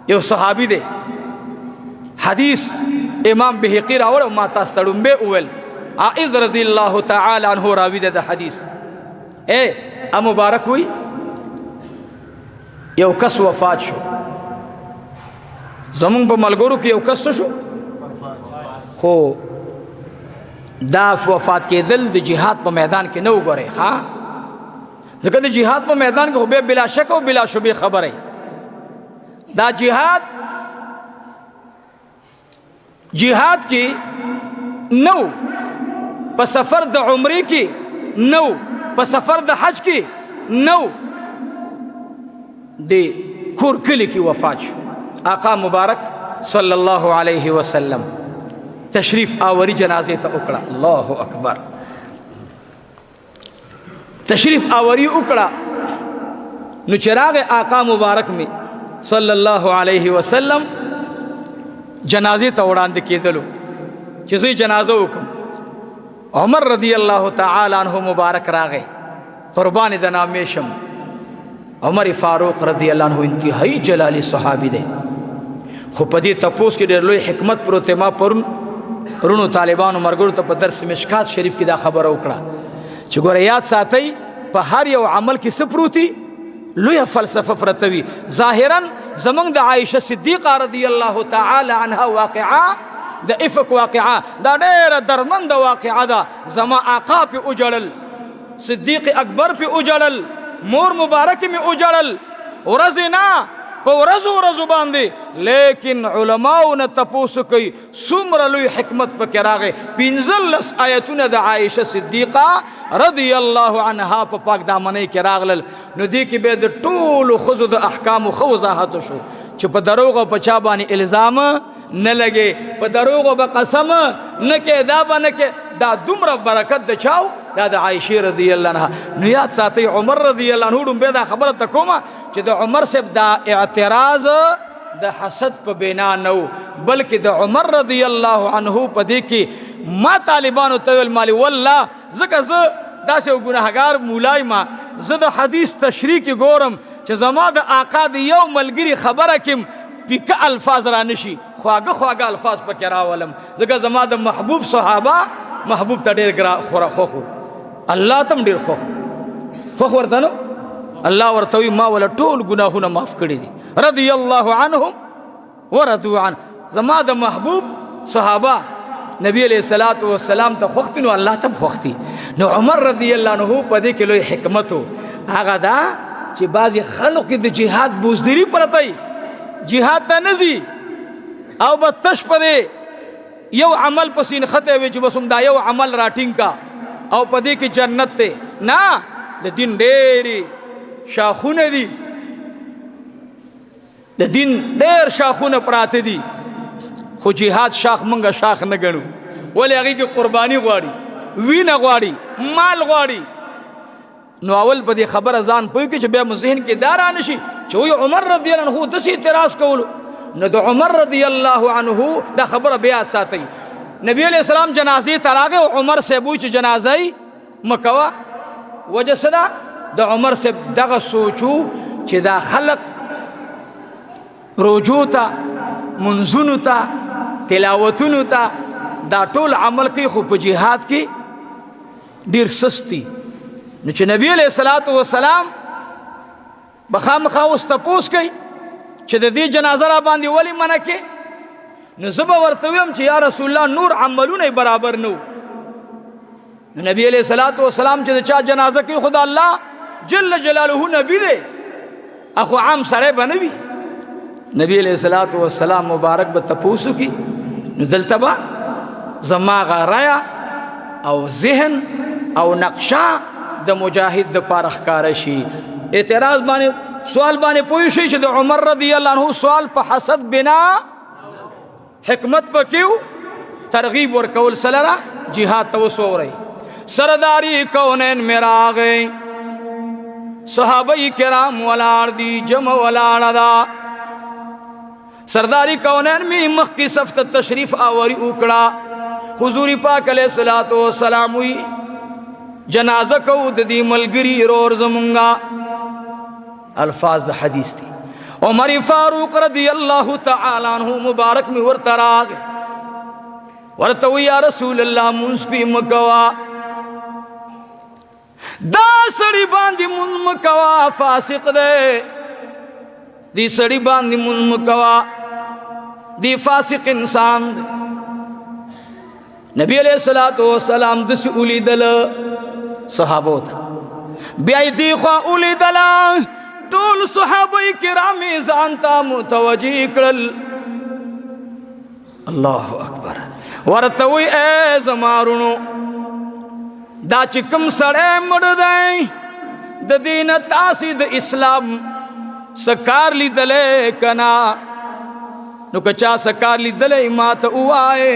[SPEAKER 1] یو صحابي دی، حدیث امام بهقي راوړی، ما تاسو ته ړومبی وویل، عائذ رضی الله تعالی عنه راوي دی د حدیث. اے ا مبارک وی یو کس وفات شو. زمونږ په ملګرو کې یو کس شو، خو دا وفات کېدل د جهاد په میدان کې نه وګورئ، ښه، ځکه د جهاد په میدان کې خو بیا بلا شک او بلا شبې خبره. دا جهاد کې نو، په سفر د عمرې کې نو، په سفر د حج کې نو، د کور کلی کې وفات شو. آقا مبارک صلی الله علیه وسلم تشریف آوری جنازې ته وکړه. الله اکبر، تشریف آوری وکړه. نو چې راغی آقا مبارک می صلی الله علیه وسلم جنازې ته وړاندې کېدلو چې زه جنازه وکم، عمر رضی الله تعالی عنہ مبارک راغی. قربان د نامې شم، عمر فاروق رضی الله عنه انتهایی جلالی صحابي دی. خو په دې تپوس کې ډېر لوی حکمت پروت دی. ما پرون رونو طالبانو مرګرو ته په درس مشکات شریف کې دا خبره وکړه چې ګوره یاد ساتئ، په هر یو عمل کې څه پروتي لویه فلسفه پرته وي. ظاهرا زمونږ د عایشه صدیقه رضی الله تعالی عنها واقعه، د افک واقعه، دا ډېره درمنده واقعه ده. زما آقا پې وژړل، صدیق اکبر پې وژړل، مور مبارک مې وژړل، ورځې نه په ورځو ورځو باندې. لیکن علماو نه تپوس کوي څومره لوی حکمت پکې راغی. 15 آیتونه د عایشه صدیقه رضی الله عنها په پاک دامنۍ کې راغلل. نو دې کې بیا د ټولو ښځو د احکامو ښه وضاحت شو چې په دروغو په چا باندې الزام نه لګي، په دروغو به قسم نه کې، دا به نه کې. دا دومره برکت د چاو، دا د عایشې رضی الله عنها. نو یاد ساتئ، عمر رضی الله عنه ړومبی دا خبره ته کومه چې د عمر صاحب دا اعتراض د حسد په بنا نه و، بلکې د عمر رضی الله عنه په دې کې ما طالبانو ته ویل مالي والله، ځکه زه داسې یو ګناهګار مولای ما، زه د حدیث تشریح کې ګورم چې زما د آقا د یو ملګري خبره کې پیکه الفاظ را نشي، خواږه خواږه الفاظ پکې راولم، ځکه زما د محبوب صحابه محبوب ته ډېر خوښ وو، الله ته هم ډېر خوښ خوښ ورته نو الله ورته وایي ما وله ټول ګناهونه معاف کړي دي، رضی الله عنهم ورضوا عنه. زما د محبوب صحابه نبی علیہ الصلوۃ والسلام ته خوښ دي نو الله ته هم خوښ دي. نو عمر رضی الله عنه په دې کې لوی حکمت و، هغه دا چې بعضې خلکو کې د جهاد بزدلي پرته وي، جهاد ته نه ځي او به تش په دې یو عمل پسې نښتی وي چې بس همدا یو عمل راټینګ کا او په دې کې جنت دی. نه، د دین ډېرې شاخونه دي، د دین ډېر شاخونه پراته دي، خو جهاد شاخ مونږه شاخ نه ګڼو، ولې هغې کې قرباني غواړي، وینه غواړي، مال غواړي. نو اول په دې خبره ځان پوه کړي چې بیا مو ذهن کې دا رانه شي چې وایي عمر رضی الله عنه داسې اعتراض کولو. نو د عمر رضی الله عنه دا خبره بیا یاد ساتئ. نبی علیہ السلام جنازې ته راغی او عمر صاحب وایي چې جنازه یې مه کوه. وجه څه ده؟ د عمر صاحب دغه سوچو چې دا خلق روجو ته، منځونو ته، تلاوتونو ته دا ټول عمل کوي، خو په جهاد کې ډیر سستی. نو چې نبی علیہ الصلوۃ والسلام به خامخا اوس تپوس کوي چې د دې جنازه را باندې ولې منع کې، نو زه به ورته ویم چې یا رسول الله نور عملونه یې برابر نه وو. نو نبی علیہ الصلوۃ والسلام چې د چا جنازه کوي خو د الله جل جلاله نبی دی، اخو عام سړی به نه وي. نبی علیہ الصلوۃ والسلام مبارک به تپوس وکړي، نو دلته به زما غا رایه او ذهن او نقشه د مجاهد د پاره ښکاره شي. اعتراض باندې سوال باندې پوه شئ چې د عمر رضی الله عنه سوال په حسد بنا حکمت پکې و، ترغیب ورکول سره جهاد ته وسورئ. سرداری کونین مې راغی، صحابه کرام ولاړ دي، جمع ولاړه ده. سرداری کونین می مخکې صف ته تشریف آوری وکړه. حضور پاک علیہ الصلوۃ والسلام وی جنازه کو د دې ملګری رور زمونږه. الفاظ د حدیث دي. عمر فاروق رضی الله تعالی عنہ مبارک می ورته راغی، ورته وی یا رسول الله مونږ پې مکوا، دا سړي باندې مونږ مکوا، فاسق دی، دی سړي باندې مونږ مکوا، دی فاسق انسان دی. نبی علیہ الصلوۃ والسلام داسې ولیدل صحابو ته، بیا یې دې خوا ولیدل، ټول صحابه کرام یې ځان ته متوجه کړل. الله اکبر. ورته وایي ای زما وروڼو، دا چې کوم سړی مړ دی د دې نه تاسې د اسلام څه کار لیدلی که نه؟ نو که چا څه کار لیدلی ما ته ووایې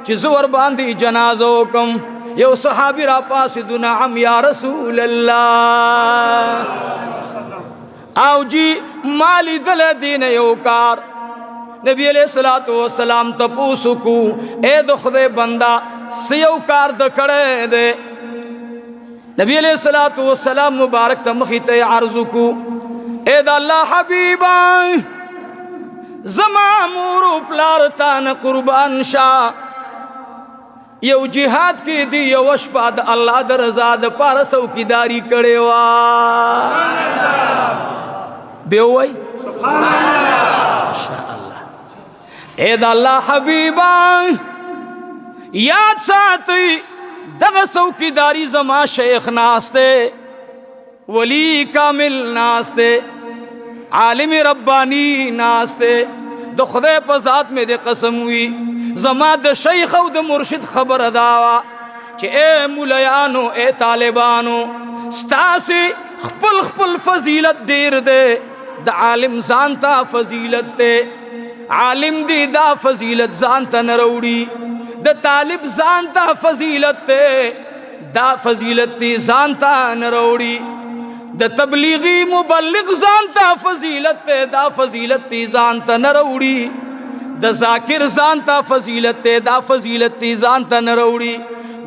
[SPEAKER 1] چې زه ورباندې جنازه وکړم. یو صحابي راپاڅېدو، نعم یا رسول الله، او جی ما لیدلی دی نه یو کار. نبی علیہ الصلوۃ والسلام تپوس وکړو، ای د خدای بنده څه یو کار د کړی دی؟ نبی علیہ الصلوۃ والسلام مبارک ته مخې ته یې عرض وکړو، ای د الله حبیبه، زما مور او پلار تا نه قربان شه، یو جهاد کې دی یو شپه د الله د رضا د پاره څوکیداري کړې وه. بیا ووایئ
[SPEAKER 2] سبحان الله.
[SPEAKER 1] ماشاءالله. ای د الله حبیبه، یاد ساتئ دغه څوکیداري زما شیخ ناست دی، ولی کامل ناست دی، عالم ربانی ناست دی، د خدای په ذات مې د قسم وي، زما د شیخ او د مرشد خبره دا وه چې ای مولیانو، ای طالبانو، ستاسې خپل خپل فضیلت ډیر دی، د عالم ځان ته فضیلت دی، عالم دی دا فضیلت ځان ته نه راوړي، د طالب ځان ته فضیلت دی، دا فضیلت دی ځان ته نه راوړي. د تبلیغي مبلغ ځان ته فضیلت ته، دا فضیلت تی ځان ته نه راوړي. د ذاکر ځان ته فضیلت ته، دا فضیلت تی ځان ته نه راوړي.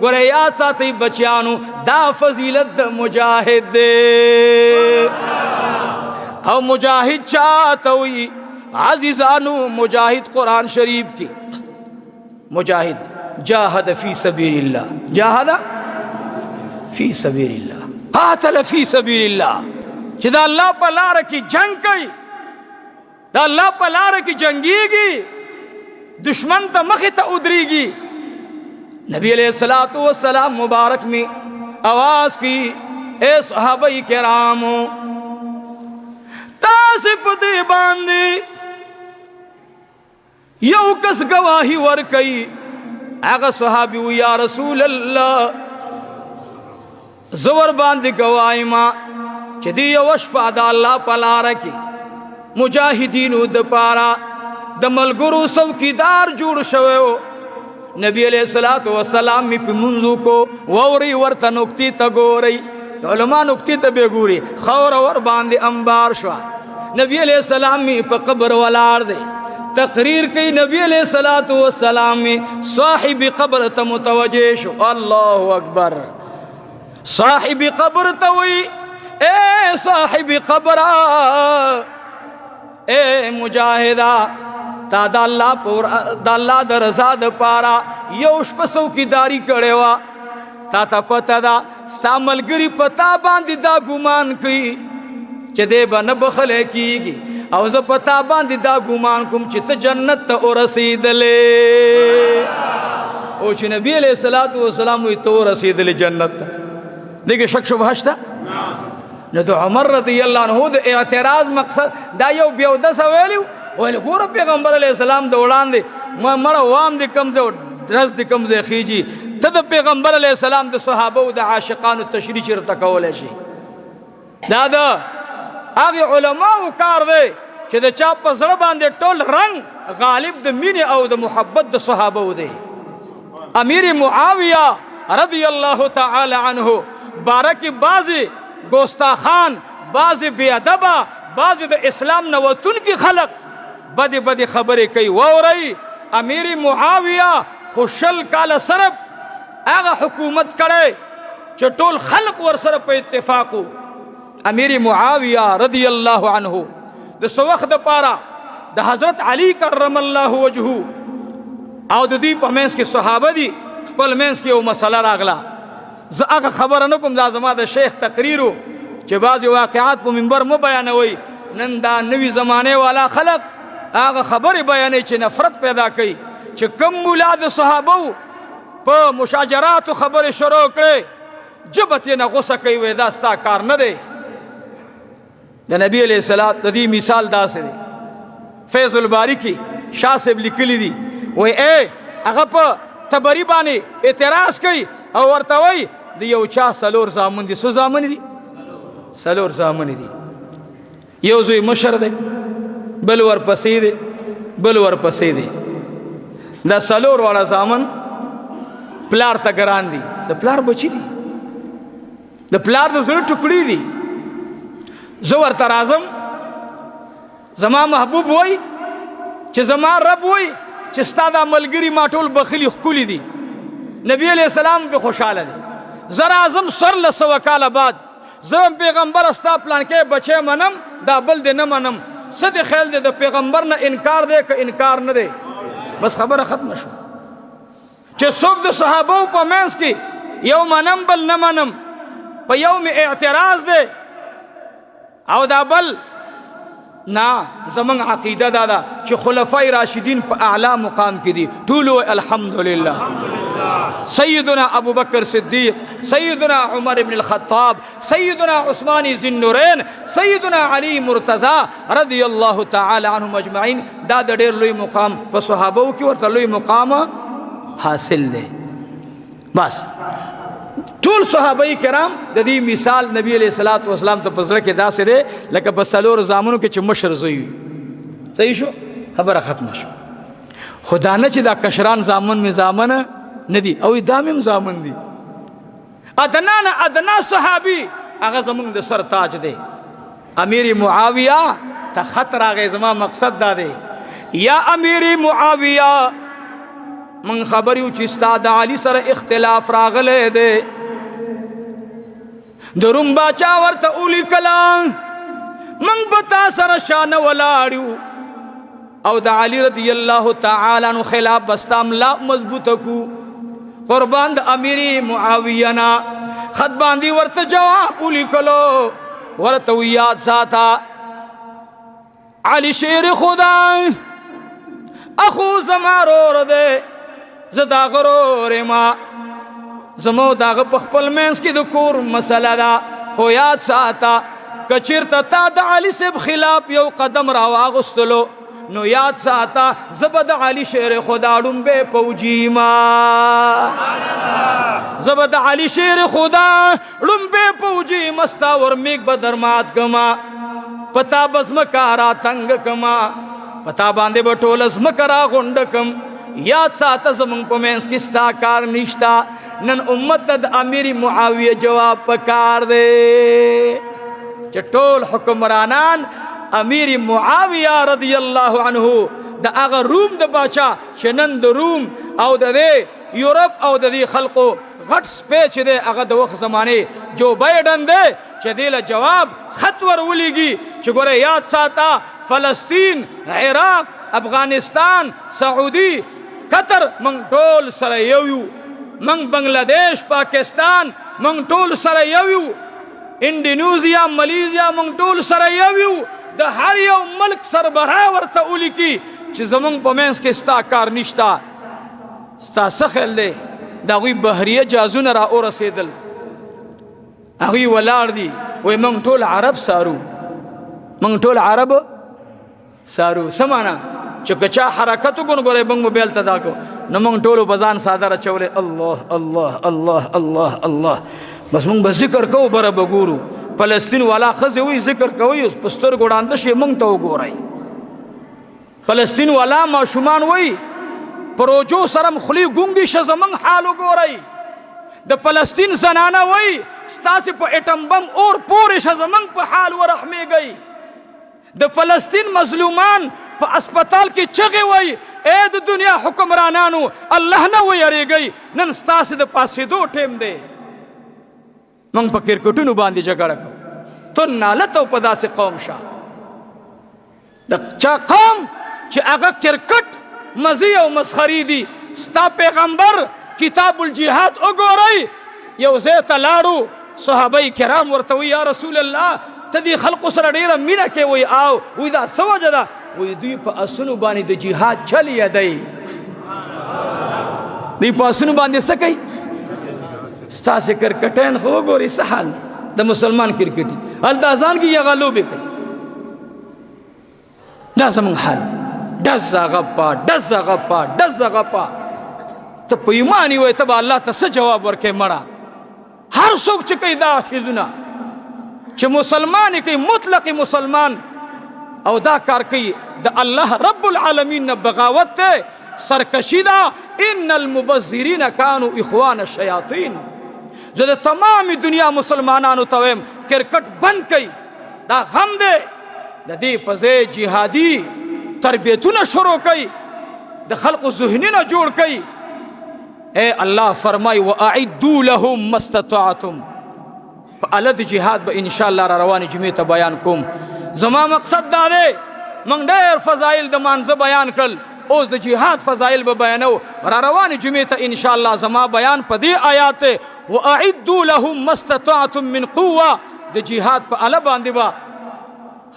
[SPEAKER 1] ګوره یاد ساتئ بچیانو، دا فضیلت د مجاهد دی. او مجاهد چاته وي عزیزانو؟ مجاهد قرآن شریف کې مجاهد جاهد فی سبیل الله، جاهد فی سبیل الله، قاتل فی سبیل الله، چې د الله په لار کې جنگ کوي، د الله په لار کې جنگیږي، دشمن ته مخې ته ودرېږي. نبی علیہ الصلوۃ والسلام مبارک می آواز کی، اے صحابہ کرامو، تاسو په دې باندې یو کس گواہی ورکئی. هغه صحابي و، یا رسول الله، زور باندې گواہی ما چې دی یو شپه د الله په لار کې مجاهدینو د پاره د ملګرو څوکیدار جوړ شوی و. نبی علیہ الصلوۃ والسلام می په منځو کو ووري ورته نقطې ته ګوري، علما نقطې ته به ګوري، خور ور باندې انبار شو. نبی علیہ السلام می په قبر ولاړ دی، تقریر کوي. نبی علیہ الصلوۃ والسلام می صاحب قبر ته متوجه شو. الله اکبر. صاحب قبر ته وی، اے صاحب قبر، اے مجاهدا، تا د الله پور د الله د رضا د پاره یو شپه څوکیداری کړې وه. تا ته پته ده ستا ملګري په تا باندې دا ګمان کوي چې دی به نه بخلی کېږي، او زه په تا باندې دا ګمان کوم چې ته جنت ته ورسېدلې. او چې نبی علیہ الصلوۃ والسلام وایي ته ورسېدلې جنت ته، دې کې شک شبهه شته؟ نو د عمر رضی الله عنه د اعتراض مقصد دا یو بېودسه ویلی، ویل ګوره پیغمبر علیه السلام د وړاندې مړه وام دې کم ځای درس دې کم ځای خیږي، ته د پیغمبر علیه السلام د صحابه او د عاشقانو تشریح چېرته کولی شي؟ دا د هغې علماو کار دی چې د چا په زړه باندې ټول رنګ غالب د مینې او د محبت د صحابه دی. امیر معاویه رضی الله تعالی عنه بارک بعضې ګوستاخان، بعضې بې ادبه، بعضې د اسلام نه وتونکي خلق بدې بدې خبرې کوي. واورئ، امیر معاویه خو 20 کاله صرف هغه حکومت کړی چې ټول خلق ورسره په اتفاق وو. امیر معاویه رضی الله عنه د څه وخت دپاره د حضرت علی کرم الله وجهه او د دوی په منځ کې صحابه دي، خپل منځ کې یو مسله راغله. زه هغه خبره نه کوم، دا زما د شیخ تقریر و چې بعضې واقعات په منبر مه بیانوئ. نن دا نوي زمانې والا خلق هغه خبرې بیانوي چې نفرت پیدا کوي. چې کوم مولا د صحابه په مشاجراتو خبرې شروع کړې، جبت یې نه غوسه کوي، وایي دا ستا کار نه دی. د نبی علیہ السلام د دې مثال داسې دی، فیض الباری کې شاه صاحب لیکلي دي، وایي ای هغه په تبري باندې اعتراض کوي او ورته وایي د یو چا څلور زامن دي. څو زامن دي؟ څلور زامن دي. یو زوی مشر دی، بل ورپسې دی، بل ورپسې دی. دا څلور واړه زامن پلار ته ګران دي، د پلار بچي دي، د پلار د زړه ټوکړي دي. زه ورته راځم، زما محبوب وای چې زما رب وای چې ستا دا ملګري ما ټول بخلي ښکلي دي. نبی علیہ السلام به خوشحاله دی. زه راځم 1400 کاله بعد، زه هم پیغمبر ستا پلانکی بچی منم، دا بل دې نه منم. څه دې خیال دی؟ د پیغمبر نه انکار دی که انکار نه دی؟ بس خبره ختمه شوه. چې څوک د صحابو په منځ کې یو منم بل نه منم، په یو مې اعتراض دی او دا بل نه، زمونږ عقیده دا ده چې خلفای راشدین په اعلی مقام کې دي. ټول وایي الحمدلله. سیدنا ابو بکر صدیق، سیدنا عمر ابن الخطاب، سیدنا عثمان ذی النورین، سیدنا علی مرتضی رضی الله تعالی عنهم اجمعین، دا د ډېر لوی مقام په صحابو کې ورته لوی مقام حاصل دی. بس ټول صحابه کرام د دې مثال نبی علیہ الصلوۃ والسلام ته په زړه کې داسې دی لکه په څلور زامنو کې چې مشر زوی وي. صحیح شو، خبره ختمه شو. خو دا نه چې دا کشران زامن مې زامن نه دي، او دا مې هم زامن دي. ادنا نه ادنا صحابي هغه زمونږ د سر تاج دی. امیر معاویه ته خط راغی، زما مقصد دا دی، یا امیر معاویه من خبر یو چې ستا د علي سره اختلاف راغلی دی. د روم باچا ورته ولیکله موږ به تا سره شانه ولاړ یو او د علي رضی الله تعالی عنه خلاف به ستا ملا مضبوطه کو. قربان د امیر معاویه نه خط باندې ورته جواب ولیکلو، ورته یاد ساته علي شیر خدا اخو زما رور دی، زه د هغه رور یم، زما د هغه په خپل منځ کې د کور مسله ده، خو یاد ساته که چېرته تا د علي صاحب خلاف یو قدم راواغوستلو نو یاد ساته زه به د علي شیر خدا ړومبی پوجي ما، زه به د علي شیر خدا ړومبی پوجي ما، ستا ورمېږ به درمات کما، په تا به ځمکه راتنګ کما، په تا باندې به ټوله ځمکه راغونډه کم. یاد ساته زمونږ په منځ کې ستا کار نشته. نن امت ته د امیر معاویه جواب پکار دی چې ټول حکمرانان امیر معاویه رضی الله عنه د هغه روم د باچا چې نن د روم او د دې یورپ او د دې خلقو غټ سپی چې دی هغه د وخت زمانې جو بایډن دی چې دې له جواب خط ور ولیږي چې ګوره یاد ساته فلسطین، عراق، افغانستان، سعودي، قطر موږ ټول سره یو یو، موږ بنگلادیش، پاکستان موږ ټول سره یو یو، انډونیزیا، ملیزیا موږ ټول سره یو یو. د هر یو ملک سربراه ورته ولیکي چې زمونږ په منځ کې ستا کار نشته. ستا څه خیال دی؟ د هغوی بحریه جازونه را ورسېدل، هغوی ولاړ دي، وایي موږ ټول عرب سارو، موږ ټول عرب سارو. څه معنا؟ چې که چا حرکت وکړو نو ګورئ موږ به بېلته دا کوو، نو موږ ټولو په ځان څادر اچولی، الله الله الله الله الله، بس موږ به ذکر کوو، بره به ګورو. فلسطین والا ښځې وایي ذکر کوئ، په سترګو ړانده شئ، موږ ته وګورئ. فلسطین والا ماشومان وایي په روجو سره هم خولې ګونګې شه، زموږ حال وګورئ. د فلسطین زنانه وایي ستاسې په اټم بم اور پورې شه، زموږ په حال ورحمېږئ. د فلسطین مظلومان په اسپتال کې چغې وایي ای د دنیا حکمرانانو الله نه ویرېږئ، نن ستاسې د پاسېدو ټیم دی. موږ په کرکټونو باندې جګړه کوو، ته نالت او په داسې قوم شه، د چا قوم چې هغه کرکټ مزي او مسخري دي. ستا پیغمبر کتاب الجهاد وګورئ، یو ځای ته لاړو، صحابه کرام ورته وایي یا رسول الله ته دې خلقو سره ډېره مینه کوې، وایي آو، وایي دا څه وجه ده؟ وایي دوی په اسونو باندې د جهاد چل یادوي، دوی په اسونو باندې څه کوي؟ ستاسې کرکټین خو وګورئ څه حال د مسلمان کرکټي، هلته ځان کې هغه لوبې کوي. دا زموږ حال، ډزه غپا ډزه غپا ډزه غپا. ته په ایمان یې وایې، ته به الله ته څه جواب ورکوې؟ مړه هر څوک چې کوي دا شیزونه چې مسلمان یې کوي، مطلق مسلمان او دا کار کوي، د الله رب العالمین نه بغاوت دی، سرکشي ده. ان المبذرین کانوا اخوان الشیاطین. زه د تمامې دنیا مسلمانانو ته وایم کرکټ بند کړئ، دا غم دی. د دې په ځای جهادي تربیتونه شروع کړئ، د خلقو ذهنونه جوړ کړئ. اے الله فرمای واعدوا لهم ما استطعتم. په اله د جهاد به انشاءالله را روانې جمعې ته بیان کوم. زما مقصد دا دی موږ ډېر فضایل د مانځه بیان کړل، اوس د جهاد فضایل به بیانو را روانې جمعې ته انشاءالله. زما بیان په دې آیات دی واعدوا لهم ما استطعتم من قوه. د جهاد په اله باندې به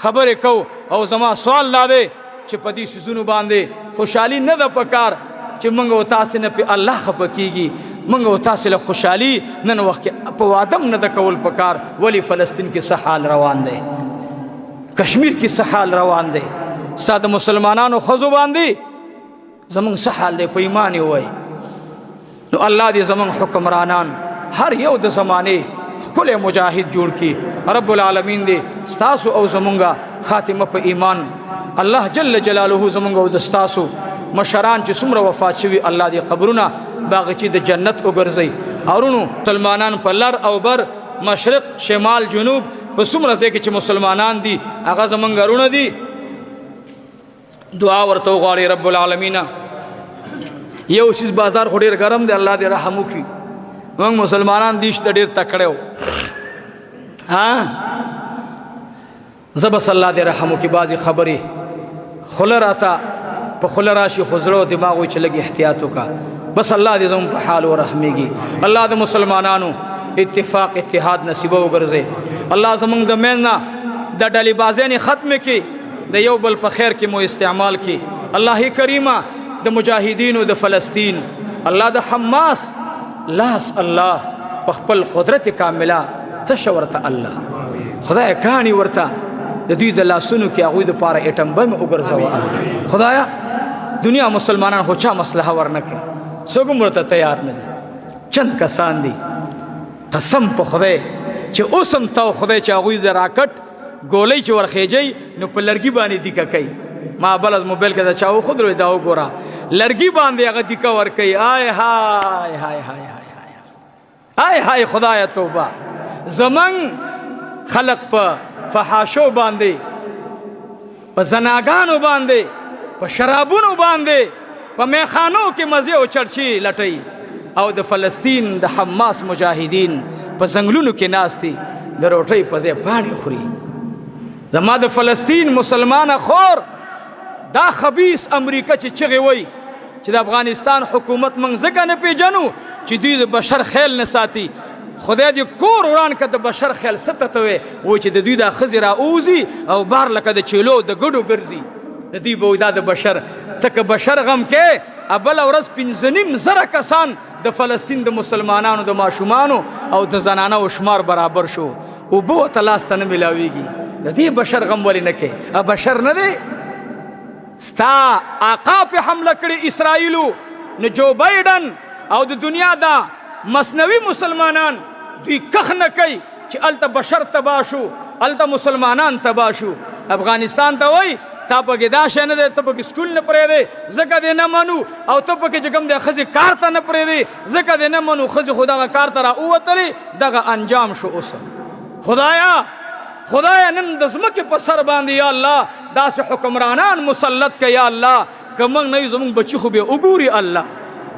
[SPEAKER 1] خبرې کوو. او زما سوال دا دی چې په دې سیزونو باندې خوشحالي نه ده پکار چې موږ او تاسې نه پې الله خفه کېږي، موږ او تاسې له خوشحالي نن وخت کې په وعده هم نه ده کول پکار. ولې فلسطین کې څه حال روان دی، کشمیر کې څه حال روان دی، ستا د مسلمانانو ښځو باندې زمونږ څه حال دی، په ایمان یې ووایي. نو الله دې زمونږ حکمرانان هر یو د زمانې ښکلی مجاهد جوړ کړي. رب العالمین دې ستاسو او زمونږه خاتمه په ایمان، الله جل جلاله زمونږ او د ستاسو مشران چې څومره وفات شوي الله دې قبرونه باغچې د جنت وګرځوي. ارونو مسلمانان په لر او بر مشرق، شمال، جنوب، په څومره ځای کې چې مسلمانان دي هغه زمونږ وروڼه دي. دعا ورته وغواړي رب العالمین. یو څیز بازار خو ډېر ګرم دی، الله دې رحم وکړي. موږ مسلمانان دیش ته ډېر تکړه وو. ها زه بس الله دې رحم وکړي. بعضې خبرې خوله راته په خوله راشي، خو زړه او دماغ وایي چې لږ احتیاط وکړه. بس الله دې زموږ په حال ورحمېږي. الله د مسلمانانو اتفاق اتحاد نصیبه وګرځي. الله زموږ د منځ نه د ډلې بازۍ ختمې کړي، د یو بل په خیر کې مو استعمال کړي. الله کریمه د مجاهدینو د فلسطین، الله د حماس لاس الله په خپل قدرت کامله تشه ورته الله خدای کاڼي ورته د دوی د لاسونو کې هغوی دپاره اټم بم وګرځوه الله. خدایا دنیا مسلمانان خو چا مصلحه ورنه کړه، څوک هم ورته تیار نه دي. چند کسان دي، قسم په خدای چې اوس هم تا خدای چې هغوی د راکټ ګولۍ چې ورخېجوي نو په لرګي باندې دیکه کوي. ما بل موبایل کې د چا وښودلو، دا وګوره لرګي باندې هغه دیکه ورکوي. آی های های های های های های خدایه توبه. زمونږ خلق په فحاشو باندې، په زناګانو باندې، په شرابونو باندې، په میخانو کې مزې او چرچې لټوي، او د فلسطین د حماس مجاهدین په ځنګلونو کې ناست دي، د روټۍ په ځای پاڼې خوري. زما د فلسطین مسلمانه خور، دا خبیث امریکا چې چغې وایي چې د افغانستان حکومت موږ ځکه نه پیژنو چې دوی د بشر خیل نه ساتي. خدای دې کور وران که د بشر خیل څه ته وایي، وایي چې د دوی دا ښځې را اوځي او بار لکه د چیلو د ګډو ګرځي. د دوی به وایي دا د بشر، ته که بشر غم کې، بله ورځ 5,500 کسان د فلسطین د مسلمانانو د ماشومانو او د زنانو شمار برابر شو، اوبه ورته لاس ته نه میلاویږي. د دې بشر غم ولې نه کوې؟ بشر نه دی ستا آقا په حمله کړې اسرائیلو، نو جو بایډن او د دنیا دا مصنوعي مسلمانان دوی کخ نه کوي چې هلته بشر تباه شو، هلته مسلمانان تباه شو. افغانستان ته وایي تا پکې دا شی نه دی، ته پکې سکول نه پرېږدې ځکه دې نه منو، او ته پکې چې کوم دی ښځې کار ته نه پرېږدې ځکه دې نه منو. ښځې خو دغه کار ته را ووتلې، دغه انجام شو. اوس خدایا خدایا نن د ځمکې په سر باندې یا الله داسې حکمرانان مسلط که یا الله، که موږ نه یو زموږ بچي خو بیا وګوري الله.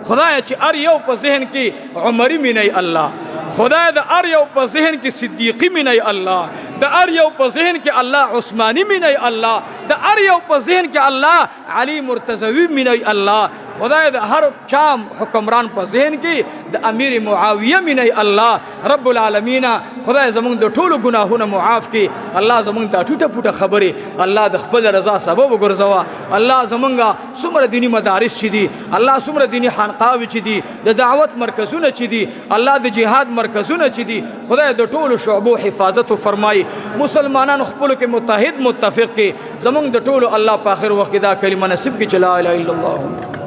[SPEAKER 1] خدایا چې هر یو په ذهن کې عمري مینه الله، خدای د هر یو په ذهن کې صدیقي مینه الله، د هر یو په ذهن کې الله عثماني مینه الله، د هر یو په ذهن کې الله علي مرتضوي مینه الله. خدای د هر چا حکمران په ذهن کې د امیر معاویه مینه الله. رب العالمین خدای زمونږ د ټولو ګناهونه معاف کړي. الله زمونږ دا ټوټه پوټه خبرې الله د خپل رضا سبب وګرځوه. الله زمونږ څومره دیني مدارس چې دي، الله څومره دیني خانقاوې چې دي، د دعوت مرکزونه چې دي، الله د جهاد مرکزونه چې دي، خدای د ټولو شعبو حفاظت وفرمایي. مسلمانانو خپلو کې متحد متفق کړي. زمونږ د ټولو الله په آخر وخت کې دا کلمه نصیب کړي چې لا اله الا الله.